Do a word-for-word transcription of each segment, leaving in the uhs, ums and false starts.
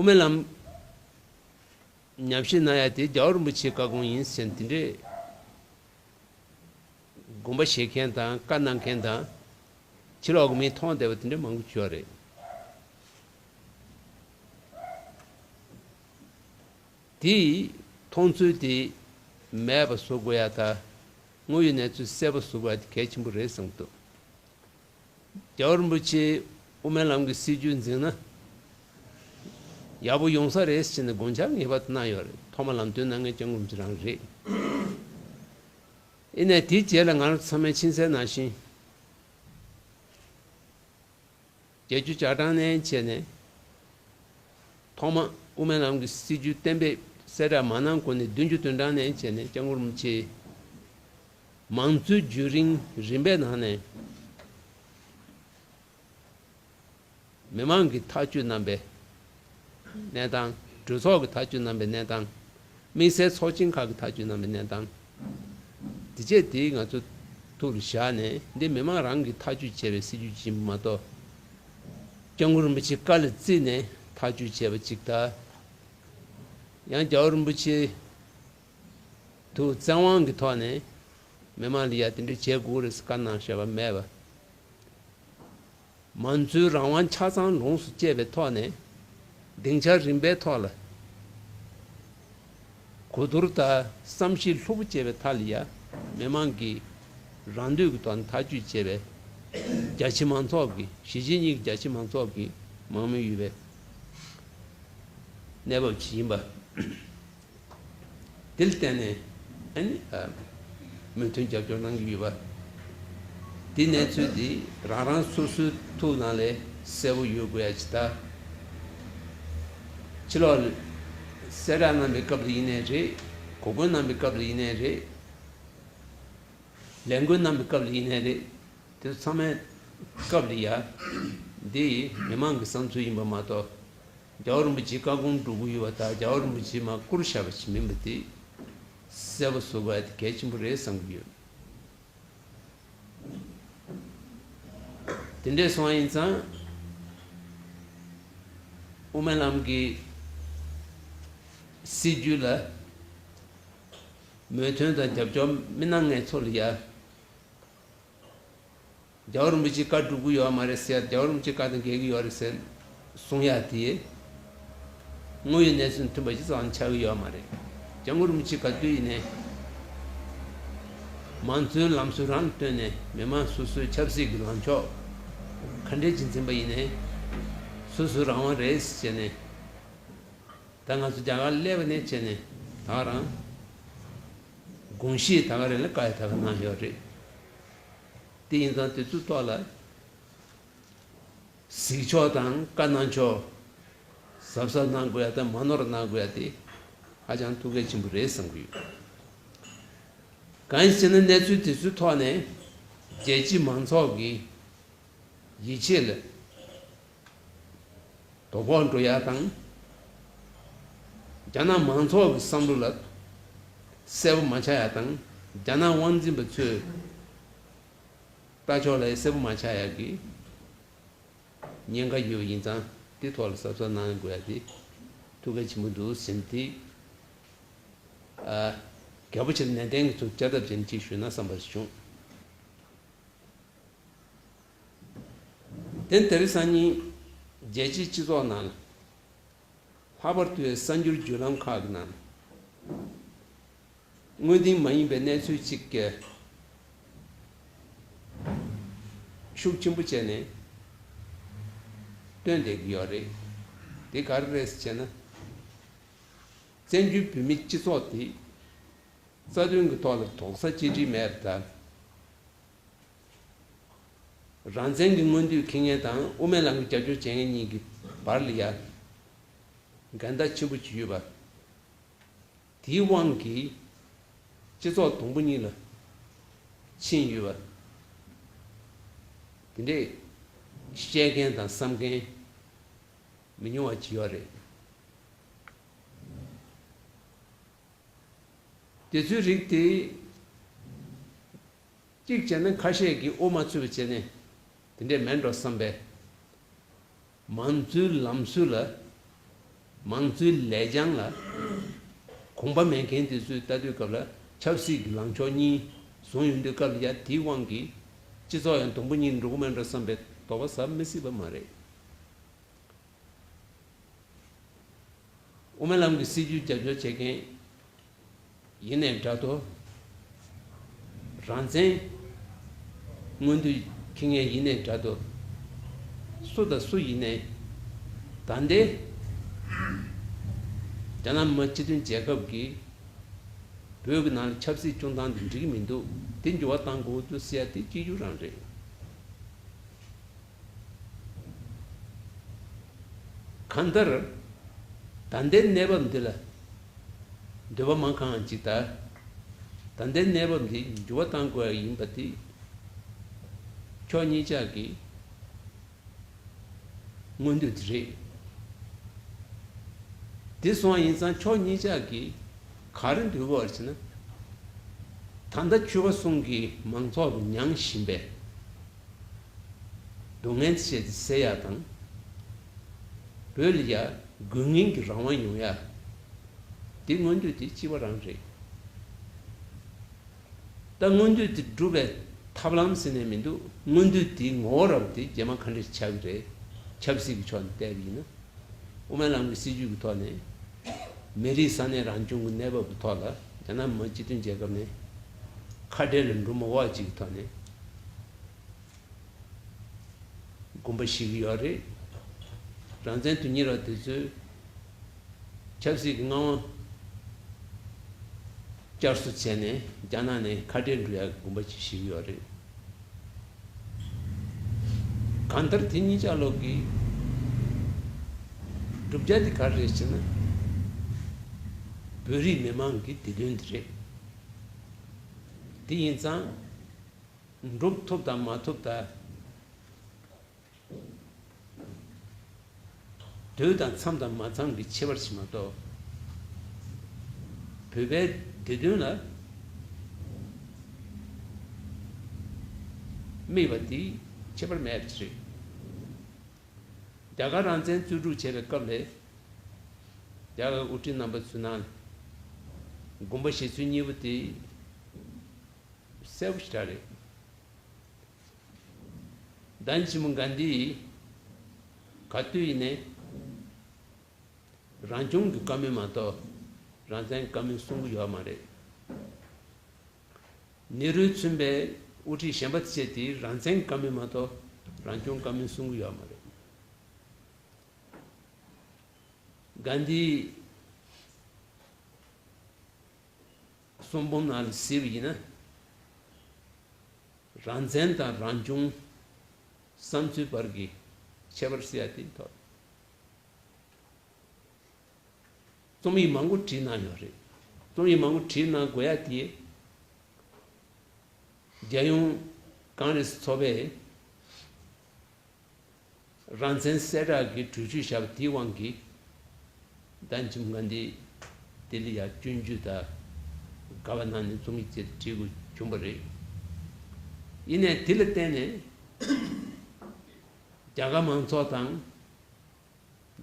དབུ་མའི་ལམ་ཉམས་ཞིབ་གནང་ཡ་དེ་རྒྱལ་བ་རིན་པོ་ཆེའི་བཀའ་དགོངས་ཡིན་ཟེར་དེ་འདྲས་དགོངས་པ་བཞེས་མཁན་དང་བཀའ་གནང་མཁན་དང་ཕྱི་ལོགས་ཀྱི་མིས་མཐོང་བསྡད་པ་དེ་འདྲས་མང་པོ་བྱུང་བ་རེད། དེས་མཐོང་ཚུལ་དེ་མེད་པ་བཟོ་དགོས་ཡ་དང་དངོས་ཡོད་གནས་ཚུལ་གསལ་པོ་བཟོ་དགོས་ཡ་དེ་གལ་ཆེན་པོ་རེད་བསམ་གྱི་འདུག་རྒྱལ་བ་རིན་པོ་ཆེས་དབུ་མའི་ལམ་གྱི་སྲིད་བྱུས་འཛིན་ན། ཡག་པོ་ཡོང་ས་རེད་ཟེར་ནས་དགོངས་འཆར་ངེས་པར་དུ་གནང་ཡོད་རེད། ཐོག་མ་ལམ་སྟོན་གནང་མཁན་སྐྱབས་མགོན་རིན་པོ་ཆེ་རང་རེད། ཡིན་ནའི་དེའི་རྗེས་ལ་ང་རང་ཚང་མས་མཁྱེན་གསལ་ནང་བཞིན། བརྒྱད་ཅུ་གྱ་གྲངས་ནས་བྱས་ནས། ཐོག་མ་དབུ་མའི་ལམ་གྱི་སྲིད་བྱུས་གཏན་འབེབས་གསལ་བསྒྲགས་མ་གནང་གོང་ནས་བདུན་ཅུ་དོན་གྲངས་ནས་བྱས་ནས་སྐྱབས་མགོན་རིན་པོ་ཆེས་མང་གཙོའི་བརྒྱུད་རིམ་རིམ་པའི་ནང་ནས། མི་མང་གི་ཐག་གཅོད་གནང་པའི་གནས་སྟངས། གྲོས་ཚོགས་ཀྱི་ཐག་གཅོད་གནང་པའི་གནས་སྟངས། དམིགས་བསལ་ཚོགས་ཆེན་ཁག་གི་ཐག་གཅོད་གནང་པའི་གནས་སྟངས། དེ་བྱས་དེ་ང་ཚོ་ཐུགས་ལ་བཞག་ནས། འདི་མི་མང་རང་གིས་ཐག་གཅོད་བྱས་པའི་སྲིད་བྱུས་ཅིག་ཡིན་པ་མ་གཏོགས། སྐྱབས་མགོན་རིན་པོ་ཆེའི་བཀའ་ལ་བརྩིས་ནས་ཐག་གཅོད་བྱས་པ་ཅིག་དང་། ཡང་རྒྱལ་བ་རིན་པོ་ཆེ་ཐུགས་བཙན་དབང་གི་ཐོག་ནས་མི་མང་ལ་ཡ་དེ་འདྲ་བྱེད་དགོས་རེད་ཟེར་བཀའ་གནང་བཞག་པ་མེད་པ། མང་གཙོའི་རང་དབང་ཆ་ཚང་ལོངས་སུ་སྤྱད་པའི་ཐོག་ནས་སྡིངས་ཆ་རིམ་པའི་ཐོག་ལ་གོ་བསྡུར་དང་བསམ་གཞིག་ལྷུག་པོ་བྱས་པའི་མཐའ་ལ་ཡ། མི་མང་གིས་རང་འདོད་ཀྱི་ཐོག་ནས་ཐག་གཅོད་བྱས་པའི་རྒྱ་ཆེ་མང་ཚོགས་ཀྱི། གཞིས་བྱེས་གཉིས་ཀྱི་རྒྱ་ཆེ་མང་ཚོགས་ཀྱི་མང་མོས་ཡོད་པའི་གནས་བབ་ཅིག་ཡིན་པ། དེ་ལ་བརྟེན་ནས་ཨ་ནི་ཨ་མོས་མཐུན་རྒྱབ་སྐྱོར་གནང་གི་ཡོད་པ། དེ་གནས་ཚུལ་དེ་རང་རང་སོ་སོའི་ཐུགས་ནང་ལ་གསལ་པོ་ཡོད་དགོས་ཡ་ཅིག་དང་། ཕྱི་ལོགས་ལ་གསལ་བསྒྲགས་གནང་པའི་སྐབས་ལ་ཡིན་ནའི་རེད། གོ་སྐོན་གནང་པའི་སྐབས་ལ་ཡིན་ནའི་རེད། ལས་འགུལ་གནང་པའི་སྐབས་ལ་ཡིན་ནའི་རེད། དེ་ཚང་མའི་སྐབས་ལ་ཡ། འདི་མི་མང་གི་བསམ་ཚུལ་ཡིན་པ་མ་གཏོགས། རྒྱལ་བ་རིན་པོ་ཆེའི་བཀའ་དགོངས་སྒྲུབ་ཀྱི་ཡོད་པ་དང་། རྒྱལ་བ་རིན་པོ་ཆེས་མར་བསྐུར་བཞག་པ་ཞིག་མིན་པ་དེ་གསལ་པོ་བཟོ་དགོས་ཡ་དེ་གལ་ཆེན་པོ་རེད་བསམ་གྱི་ཡོད། དེ་འདྲས་སོང་བ་ཡིན་ཙང་། དབུ་མའི་ལམ་གྱི་སྲིད་བྱུས་ལ་མོས་མཐུན་དང་རྒྱབ་སྐྱོར་མི་གནང་མཁན་ཚོ་ལ་ཡ། རྒྱལ་བ་རིན་པོ་ཆེས་བཀའ་སྒྲུབ་ཀྱི་ཡོད་མ་རེད་ཟེར། རྒྱལ་བ་རིན་པོ་ཆེ་བཀའ་དང་འགལ་གྱི་ཡོད་རེད་ཟེར་གསུང་ཡ་དེ་དངོས་ཡོད་གནས་ཚུལ་མཐུན་པ་ཅིག་ཙམ་ཆགས་ཀྱི་ཡོད་མ་རེད། སྐྱབས་མགོན་རིན་པོ་ཆེས་ག་དུས་ཡིན་ནའི་མང་གཙོའི་ལམ་སྲོལ་རང་ལ་བསྟུན་ནས། མི་མང་སོ་སོའི་ཆབ་སྲིད་ཀྱི་ལངས་ཕྱོགས་ག་འདྲས་ཅིག་འཛིན་པ་ཡིན་ནའི་སོ་སོའི་རང་དབང་རེད་ཟེར་ནས། ད་ང་ཚོ་རྒྱ་གར་སླེབས་པ་ནས་བྱས་ནས་ད་ག་རང་དགོངས་གཞི་ད་ག་རང་ལ་བཀའ་ཡང་ད་ག་གནང་ཡོད་རེད། དེ་ཡིན་ཙང་དེ་ཚོའི་ཐོག་ལ་གཟིགས་ཕྱོགས་དང་བཀའ་གནང་ཕྱོགས་གཟབ་གཟབ་གནང་དགོས་ཡ་དང་། མ་ནོར་གནང་དགོས་ཡ་དེ་ཧ་ཅང་ཐུགས་གལ་ཆེན་པོ་རེད་བསམ་གྱི་ཡོད། གང་ཡིན་ཟེར་ན། གནས་ཚུལ་དེ་ཚོའི་ཐོག་ནས་རྒྱལ་སྤྱིའི་མང་ཚོགས་ཀྱི་ཡིད་ཆེས་ལ་དོ་ཕོག་འགྲོ་ཡ་དང་། རྒྱ་ནག་མང་ཚོགས་ཀྱི་བསམ་བློ་ལ་གསལ་པོ་མ་ཆགས་ཡ་དང་། རྒྱ་ནག་དབང་འཛིན་པ་ཚོས་ལྟ་ཕྱོགས་ལ་གསལ་པོ་མ་ཆགས་ཡ་གི་ཉེན་ཁ་ཡོད་པ་ཡིན་ཙང་། དེ་ཐོག་ལ་གཟབ་གཟབ་གནང་དགོས་ཡ་དེ་ཐུགས་གལ་ཆེན་པོ་འདུག་ཟེར་ནས། དེ་ཨ་རྒྱས་པོ་བྱས་ནས་ནན་ཏན་གྱིས་ཚུར་བསྐྱར་ལྡབ་བྱས་ནས་ཅིག་ཞུས་ན་བསམ་པ་བྱུང་། དེ་དེ་རིང་སང་ཉིན་རྒྱལ་སྤྱིའི་སྤྱི་ཚོགས་ནང་ལ་ལྷག་པར་དུ་གསར་འགྱུར་བརྒྱུད་ལམ་ཁག་གི་ནང་དངོས་བདེན་མ་ཡིན་པའི་གནས་ཚུལ་གཅིག་གིས་ཤུགས་ཆེན་པོ་བྱས་ནས་སྟོན་བསྡད་ཀྱི་ཡོད་རེད། དེ་ག་རེ་རེད་ཟེར་བྱས་ན། བཙན་བྱོལ་བོད་མིའི་སྤྱི་ཚོགས་དེ་རྩ་དོན་གྱི་ཐོག་ལ་རྡོག་རྩ་གཅིག་སྒྲིལ་མེད་པ་དང་། རང་བཙན་གྱི་མངོན་འདོད་འཁྱེར་མཁན་དང་དབུ་མའི་ལམ་གྱི་རྒྱབ་སྐྱོར་བྱེད་མཁན་གཉིས་ཀྱི་བར་ལ་ཡ་འགལ་ཟླ་ཆེན་པོ་ཅིག་ཡོད་པ། དེའི་དབང་གིས་སྤྱི་ཚོགས་དང་པོ་གཉིས་ལ་ཕྱིན་ཡོད་པ། དེ་འདྲས་བཤད་མཁན་དང་བསམ་མཁན་མི་ཉུང་བ་ཅིག་ཡོད་རེད། དེ་ཚོའི་རིགས་དེ་གཅིག་བྱས་ན་ཁ་ཤས་ཀྱིས་དབུ་མ་ཚུད་པ་བྱས་ནས་དེ་འདྲས་མིན་འགྲོ་བསམ་པའི་མང་གཙོའི་ལམ་སྲོལ་ལ་ མང་གཙོའི་ལེགས་བྱང་ལ་དགོངས་པ་མེད་མཁན་དེ་ཚོས་ལྟ་དུས་སྐབས་ལ་ཆབ་སྲིད་ཀྱི་ལངས་ཕྱོགས་གཉིས་བཟུང་ཡོང་དུས་སྐབས་ལ་ཡ་དེའི་དབང་གིས་སྤྱི་ཚོགས་ཡང་དུམ་བུ་གཉིས་འགྲོ་གི་མེད་འགྲོ་བསམ་པའི་དོགས་པ་ཟ་མི་སྲིད་པ་མ་རེད། དབུ་མའི་ལམ་གྱི་སྲིད་བྱུས་རྒྱབ་སྐྱོར་བྱེད་མཁན་ཡིན་ནའི་འདྲ་དོ། རང་བཙན་མངོན་འདོད་འཁྱེར་མཁན་ཡིན་ནའི་འདྲ་དོ། སུ་དང་སུ་ཡིན་ནའི་ད་ལྟའི་རྒྱ་ནག་མི་དམངས་སྤྱི་མཐུན་རྒྱལ་ཁབ་ཀྱིས་བོད་ཀྱི་ནང་ལ་ཆབ་སྲིད་སྐྱོང་སྟངས་འདི་འགྲིག་གི་མི་འདུག་དེ་འགྱུར་བ་གཏང་དགོས་འདུག་ཟེར་ཡ་དེ་གཅིག་གྱུར་རང་རེད། གང་ལྟར། ད་ལྟའི་གནས་བབ་འདི་ལ་འདོད་པ་མང་གང་ཅིག་དང་། ད་ལྟའི་གནས་བབ་འདི་འགྱུར་བ་གཏང་དགོས་ཡ་ཡིན་པ་དེ་ཕྱོགས་གཉིས་ཆ་གི་མངོན་འདོད་དེ་རེད། དེ་སོང་བ་ཡིན་ཙང་ཕྱོགས་གཉིས་ཆ་གི་ག་རེ་འདོད་དགོས་རེད་ཟེར་ན། ད་ལྟ་ཆོལ་ཁ་གསུམ་གྱི་མང་ཚོགས་ཀྱིས་མྱངས་བཞིན་པའི་སྡུག་བསྔལ་ཆེ་དེ་སེལ་ཡག་དང་། བོད་ལ་ཡ་དགོས་ངེས་ཀྱི་རང་དབང་ཡོང་ཡག་དེ་མངོན་འདོད་དེ་གཅིག་པ་རང་རེད། ད་མངོན་འདོད་དེ་སྒྲུབ་པའི་ཐབས་ལམ་ཟེར་ནས་མི་འདུག་མངོན་འདོད་དེའི་ངོ་བོ་རང་དེ་རྗེས་མ་ག་འདྲ་ཆགས་ཀྱི་རེད། ཆབ་སྲིད་ཀྱི་ཕྱོགས་ནས་བལྟས་པ་ཡིན་ན། དབུ་མའི་ལམ་གྱི་སྲིད་བྱུས་ཀྱི་ཐོག་ནས་མི་རིགས་ས་གནས་རང་སྐྱོང་གི་གནས་བབ་ཀྱི་ཐོག་ལ་རྒྱ་ནག་མི་དམངས་སྤྱི་མཐུན་རྒྱལ་ཁབ་ནས་ཁ་བྲལ་ལ་འགྲོ་མ་དགོས་པ་ཅིག་གི་ཐོག་ནས། དགོངས་པ་བཞེས་ཀྱི་ཡོད་རེད། རང་བཙན་དོན་གཉེར་བ་དེ་ཚོས་ཆབ་སྲིད་ཀྱི་མངའ་དབང་བསྐྱར་གསོ་བྱས་ནས་རྒྱ་ནག་ནས་ཁ་བྲལ་འགྲོ་ཡག་གི་དགོངས་པ་ཅིག་བཞེས་ཀྱི་ཡོད་རེད། གང་ལྟར་དེ་གཉིས་ཆ་ལོག་གི་བསྒྲུབ་བྱ་དེ་ག་རེ་རེད་ཟེར་ན། བོད་རིགས་མི་མང་གི་བདེ་དོན་དེ་རེད། དེ་ཡིན་ཙང་། འགྲུབ་ཐུབ་དང་མ་ཐུབ་དང་། དུས་དང་མཚམས་དང་མ་མཚམས་ཀྱི་ཁྱད་པར་ཞིག་མ་གཏོགས། བོད་པའི་བདེ་དོན་ལ་དམིགས་པ་དེ་ཁྱད་པར་མེད་པ་ཞིག་རེད། རྒྱ་གར་རང་བཙན་རྩོད་སྒྲུག་བྱས་པའི་སྐབས་ལ། རྒྱ་གར་དབུ་ཁྲིད་རྣམ་པ་ཚོའི་ནང་དགོངས་པ་བཞེས་ཚུལ་གཉིས་པོ་དེ་གསལ་པོ་ཞེ་དྲག་རེད། ལྡན་ཆེན་མོ་གྷན་དྷིས་ག་དུས་ཡིན་ནའི་རང་སྐྱོང་གི་བཀའ་མོལ་མ་གཏོགས་རང་བཙན་བཀའ་མོལ་གསུང་གི་ཡོད་མ་རེད། ནེ་རུས་མཚོན་པའི་དབུ་ཁྲིད་གཞན་པ་བཅས་དེས་རང་བཙན་བཀའ་མོལ་མ་གཏོགས་རང་སྐྱོང་བཀའ་མོལ་གསུང་གི་ཡོད་མ་རེད། གྷན་དྷིའི་གསུང་འབུམ་ནང་ལ་གཟིགས་པ་ཡིན་ན། རང་བཙན་དང་རང་སྐྱོང་བསམ་ཚུལ་བར་གྱི་ཁྱད་པར་ཟེར་ཡ་དེ་ཐོག་རྩོམ་ཡིག་མང་པོ་བྲིས་གནང་ཡོད་རེད། རྩོམ་ཡིག་མང་པོ་བྲིས་གནང་དགོས་ཡ་དེ། རྒྱལ་ཡོངས་ཀོང་རེས་ཚོགས་པས་རང་བཙན་གསལ་བསྒྲགས་ཀྱི་གྲོས་ཆོད་བཞག་པ་དེའི་དབང་གིས། ལྡན་ཆེན་མོ་གྷན་དྷི་ལྡི་ལི་ཡར་སྐྱོན་བརྗོད་དང་དགའ་བ་གནང་ནས་རྩོམ་ཡིག་ཅིག་བྲིས་དགོས་བྱུང་བ་རེད། ཡིན་ནའི་དེ་ལ་བརྟེན་ནས་རྒྱ་གར་མང་ཚོགས་དང་།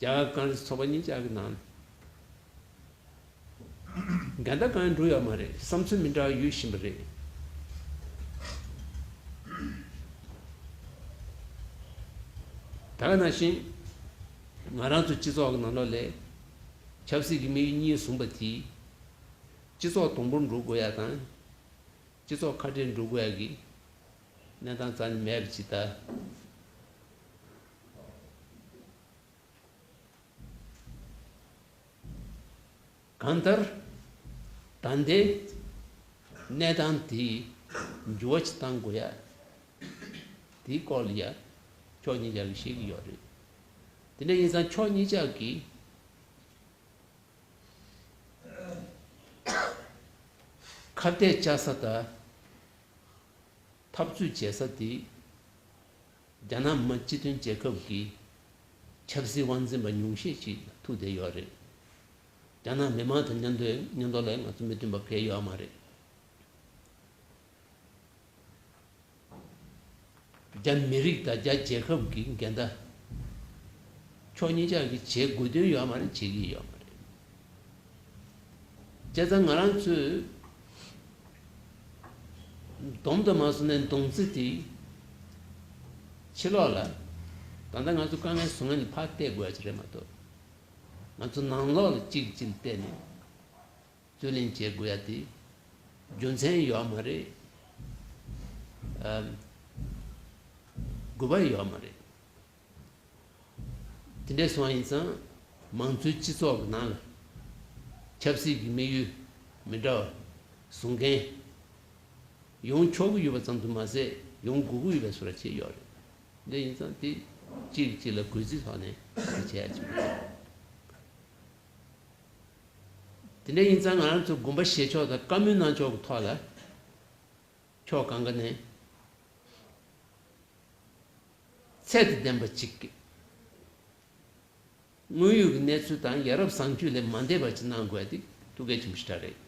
རྒྱ་གར་ཀོང་རེས་ཚོགས་པ་གཉིས་ཆ་གི་ནང་འགལ་ཟླ་གང་ཡང་འགྲོ་ཡོད་མ་རེད། བསམ་ཚུལ་མི་འདྲ་བ་ཡོད་བཞིན་པ་རེད། ད་ག་ནང་བཞིན་ང་རང་ཚོ་སྤྱི་ཚོགས་ཀྱི་ནང་ལོགས་ལ་ཆབ་སྲིད་ཀྱི་དམིགས་ཡུལ་གཉིས་བཟུང་པ་དེས་སྤྱི་ཚོགས་དང་པོར་འགྲོ་དགོས་ཡ་དང་། སྤྱི་ཚོགས་ཁ་བྲལ་འགྲོ་དགོས་ཡ་གི་གནས་སྟངས་རྩ་ནས་མེད་པ་ཅིག་ད། གང་ལྟར། ད་ལྟའི་གནས་སྟངས་དེ་འགྱུར་བ་ཅིག་གཏང་དགོས་ཡ། དེའི་སྐོར་ལ་ཡ་ཕྱོགས་གཉིས་ཆ་གིས་བཤད་ཀྱི་ཡོད་རེད། དེ་འདྲ་ཡིན་ཙང་ཕྱོགས་གཉིས་ཆ་གིས་ཁ་གཏད་བཅའ་ས་དང་འཐབ་རྩོད་བྱེད་ས་དེ། རྒྱ་ནག་མི་དམངས་སྤྱི་མཐུན་རྒྱལ་ཁབ་ཀྱི་ཆབ་སྲིད་དབང་འཛིན་པ་ཉུང་ཤས་ཤིག་ལ་ཐུག་བསྡད་ཡོད་རེད། རྒྱ་ནག་མི་མང་དང་མཉམ་དུ་མཉམ་དུ་ལ་ང་ཚོ་མི་མཐུན་པ་གང་ཡང་ཡོད་མ་རེད། རྒྱ་མི་རིགས་དང་རྒྱ་རྒྱལ་ཁབ་ཀྱི་འགལ་ཟླ་ ཕྱོགས་གཉིས་ཆ་གིས་བྱེད་དགོས་དོན་ཡོད་མ་རེད། བྱེད་ཀྱི་ཡོད་མ་རེད། བྱས་ཙང་ང་རང་ཚོས་སྡོམ་དུ་མ་སོང་ནས་སྡོམ་རྩིས་དེ་ཕྱི་ལོགས་ལ། ད་ལྟ་ང་ཚོ་དཀའ་ངལ་བཟོ་མཁན་ནི་ཕར་བལྟས་དགོས་ཡ་ཅིག་རེད་མ་གཏོགས། ང་ཚོ་ནང་ལོགས་ལ་གཅིག་གཅིག་ལ་བལྟས་ནས་རྩོད་ལེན་བྱེད་དགོས་ཡ་དེ་རྒྱུ་མཚན་ཡོད་མ་རེད། ཨ། དགོས་པ་ཡོད་མ་རེད། དེ་འདྲ་སོང་བ་ཡིན་ཙང་། མང་གཙོའི་སྤྱི་ཚོགས་ཀྱི་ནང་ལ་ཆབ་སྲིད་ཀྱི་དམིགས་ཡུལ་མི་འདྲ་བ་བཟུང་མཁན་ཡོང་ཆོག་གི་ཡོད་པ་ཙམ་དུ་མ་ཟད། ཡོང་དགོས་ཀྱི་ཡོད་པའི་བཟོ་འདྲ་ཅིག་ཡོད་རེད། འདི་ཡིན་ཙང་དེ་གཅིག་གིས་གཅིག་ལ་གུས་བརྩི་ཐོག་ནས་བྱེད་ཡ་ཅིག་རེད། དེ་འདྲ་ཡིན་ཙང་ང་རང་ཚོ་དགོངས་པ་བཞེས་ཕྱོགས་དང་བཀའ་མོལ་གནང་ཕྱོགས་ཀྱི་ཐོག་ལ། ཕྱོགས་གང་ག་ནས་ཚད་དང་ལྡན་པ་ཅིག་གིས། དངོས་ཡོད་ཀྱི་གནས་ཚུལ་དང་ཡ་རབས་བཟང་སྤྱོད་ལས་མ་འདས་པ་ཅིག་གནང་དགོས་ཡ་དེ་ཐུགས་གལ་ཆེན་པོ་ཞེ་དྲག་རེད།